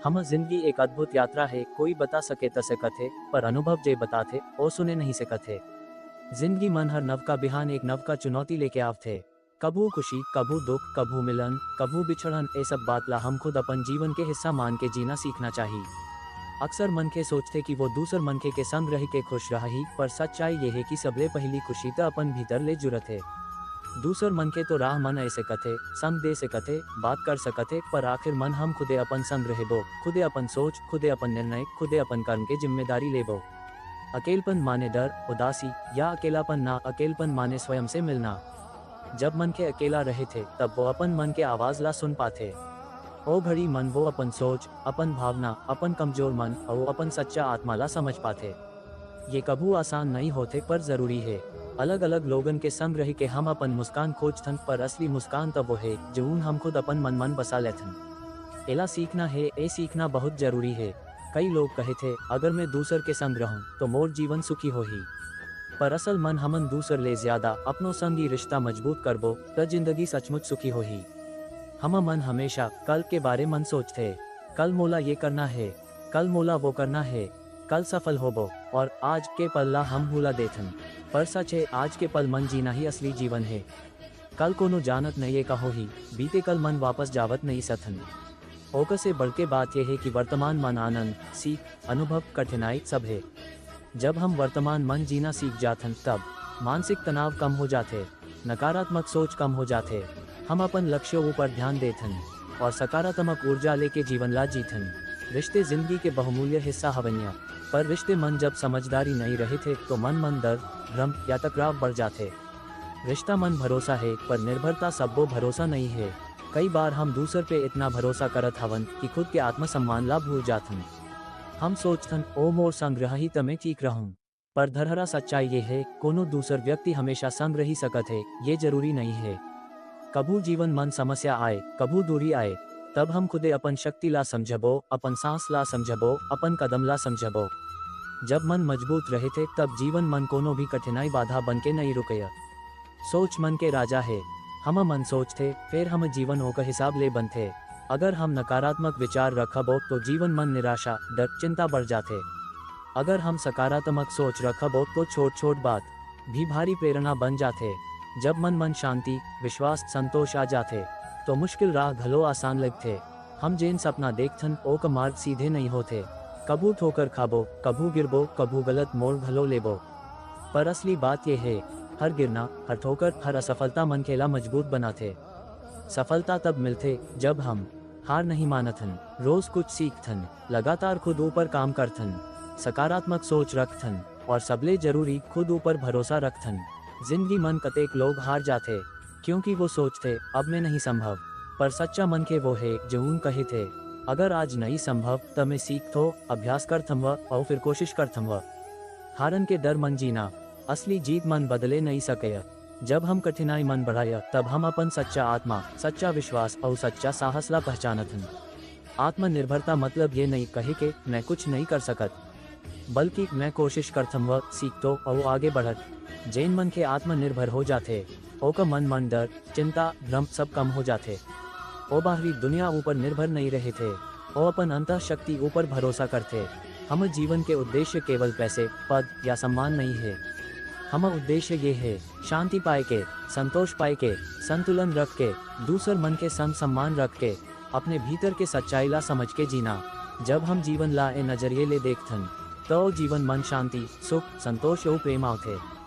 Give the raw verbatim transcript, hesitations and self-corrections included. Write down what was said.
हमर जिंदगी एक अद्भुत यात्रा हे, कोई बता सके त सकत हे, पर अनुभव जे बताथे, ओ सुने नहीं सकत हे। जिंदगी मन हर नवका बिहान एक नवका चुनौती लेके आवथे। कभू खुशी, कभू दुख, कभू मिलन, कभू बिछड़न, ए सब बात ला हम खुद अपन जीवन के हिस्सा मान के जीना सीखना चाही। अक्सर मनखे सोचथे कि वो दूसर मनखे के संग रह के खुश रहही, पर सच्चाई ये हे कि सबले पहिली खुशी त अपन भीतर ले जुरत हे। दूसर मनखे तो राह मन ऐसे कथे, संग दे सकत हे, बात कर सकत हे, पर आखिर मन हम खुदे अपन संग रहबो, खुदे अपन सोच, खुदे अपन निर्णय, खुदे अपन कर्म के जिम्मेदारी लेबो। अकेलपन माने डर, उदासी या अकेलापन ना, अकेलपन माने स्वयं से मिलना। जब मनखे अकेला रहिथे, तब वो अपन मन के आवाज ला सुन पाथे। ओ घड़ी मन वो अपन सोच, अपन भावना, अपन कमजोर मन अउ अपन सच्चा आत्मा ला समझ पाथे। ये कभू आसान नइ होथे, पर जरूरी हे। अलग-अलग लोगन के संग रह के हम अपन मुस्कान खोजथन, पर असली मुस्कान तब वो हे, जऊन हम खुद अपन मन मन बसा लेथन। एला सीखना हे, ए सीखना बहुत जरूरी हे। कई लोग कहिथे, "अगर मैं दूसर के संग रहूं, तो मोर जीवन सुखी होही।" पर असल मन हमन दूसर ले ज्यादा अपनो संग ही रिश्ता मजबूत करबो, त जिंदगी सचमुच सुखी होही। हमन हमेशा कल के बारे मन सोचथे, "कल मोला ये करना हे, कल मोला वो करना हे, कल सफल होबो," और आज के पल ला हम भूला देथन। पर सच हे, आज के पल मन जीना ही असली जीवन हे। कल कोनो जानत नइये का होही, बीते कल मन वापस जावत नइ सथन। ओकर से बढ़ के बात ये हे कि वर्तमान मन आनंद, सीख, अनुभव, कठिनाई सब हे। जब हम वर्तमान मन जीना सीख जाथन, तब मानसिक तनाव कम हो जाथे, नकारात्मक सोच कम हो जाथे, हम अपन लक्ष्यों ऊपर ध्यान देथन और सकारात्मक ऊर्जा लेके जीवन ला जीथन। रिश्ते जिंदगी के बहुमूल्य हिस्सा हवनिया, पर रिश्ते मन जब समझदारी नइ रहिथे, तो मन मन दर्द, भ्रम या टकराव बढ़ जाथे। रिश्ता मन भरोसा हे, पर निर्भरता सब्बो भरोसा नइ हे। कई बार हम दूसर पे इतना भरोसा करत हवन कि खुद के आत्मसम्मान ला भूल जाथन। हम सोचथन, "ओ मोर संग रहही त मैं ठीक रहूं।" पर धरहरा सच्चाई ये हे, कोनो दूसर व्यक्ति हमेशा संग रही सकत हे, ये जरूरी नइ हे। कभू जीवन मन समस्या आए, कभू दूरी आए, तब हम खुदे अपन शक्ति ला समझबो, अपन सांस ला समझबो, अपन कदम ला समझबो। जब मन मजबूत रहिथे, तब जीवन मन कोनो भी कठिनाई बाधा बन के नइ रुकय। सोच मन के राजा हे। हम मन सोचथे, फेर हम जीवन ओकर हिसाब ले बनथे। अगर हम नकारात्मक विचार रखबो, तो जीवन मन निराशा, डर, चिंता बढ़ जाथे। अगर हम सकारात्मक सोच रखबो, तो छोट-छोट बात भी भारी प्रेरणा बन जाथे। जब मन मन शांति, विश्वास, संतोष आ जाथे, तो मुश्किल राह घलो आसान लगथे। हम जेन सपना देखथन, ओकर मार्ग सीधे नइ होथे। कभू ठोकर खाबो, कभू गिरबो, कभू गलत मोड़ घलो लेबो। पर असली बात ये हे, हर गिरना, हर ठोकर, हर असफलता मनखे ला मजबूत बनाथे। सफलता तब मिलथे, जब हम हार नहीं मानथन, रोज कुछ सीखथन, लगातार खुद ऊपर काम करथन, सकारात्मक सोच रखथन और सबले जरूरी, खुद ऊपर भरोसा रखथन। जिंदगी मन कतेक लोग हार जाथे, क्योंकि वो सोचथे, "अब मैं नहीं संभव।" पर सच्चा मनखे वो हे, जऊन कहिथे, "अगर आज नहीं संभव, त मैं सीखथो, अभ्यास करथंव अउ फिर कोशिश करथंव।" हारन के डर मन जीना, असली जीत मन बदले नइ सकय। जब हम कठिनाई मन बढ़ाय, तब हम अपन सच्चा आत्मा, सच्चा विश्वास अउ सच्चा साहस ला पहचानथन। आत्मनिर्भरता मतलब ये नइ कहे के मैं कुछ नइ कर सकत, बल्कि मैं कोशिश करथंव, सीखथो अउ आगे बढ़त। जेन मनखे आत्मनिर्भर हो जाथे, ओकर मन मन डर, चिंता, भ्रम सब कम हो जाथे। ओ बाहरी दुनिया ऊपर निर्भर नइ रहिथे, ओ अपन अंतः शक्ति ऊपर भरोसा करथे। हमर जीवन के उद्देश्य केवल पैसे, पद या सम्मान नइ हे। हमर उद्देश्य ये हे, शांति पाए के, संतोष पाए के, संतुलन रख के, दूसर मन के संग सम्मान रख के, अपने भीतर के सच्चाई ला समझ के जीना। जब हम जीवन ला ए नजरिए ले देखथन, त ओ जीवन मन शांति, सुख, संतोष अउ प्रेम आवथे।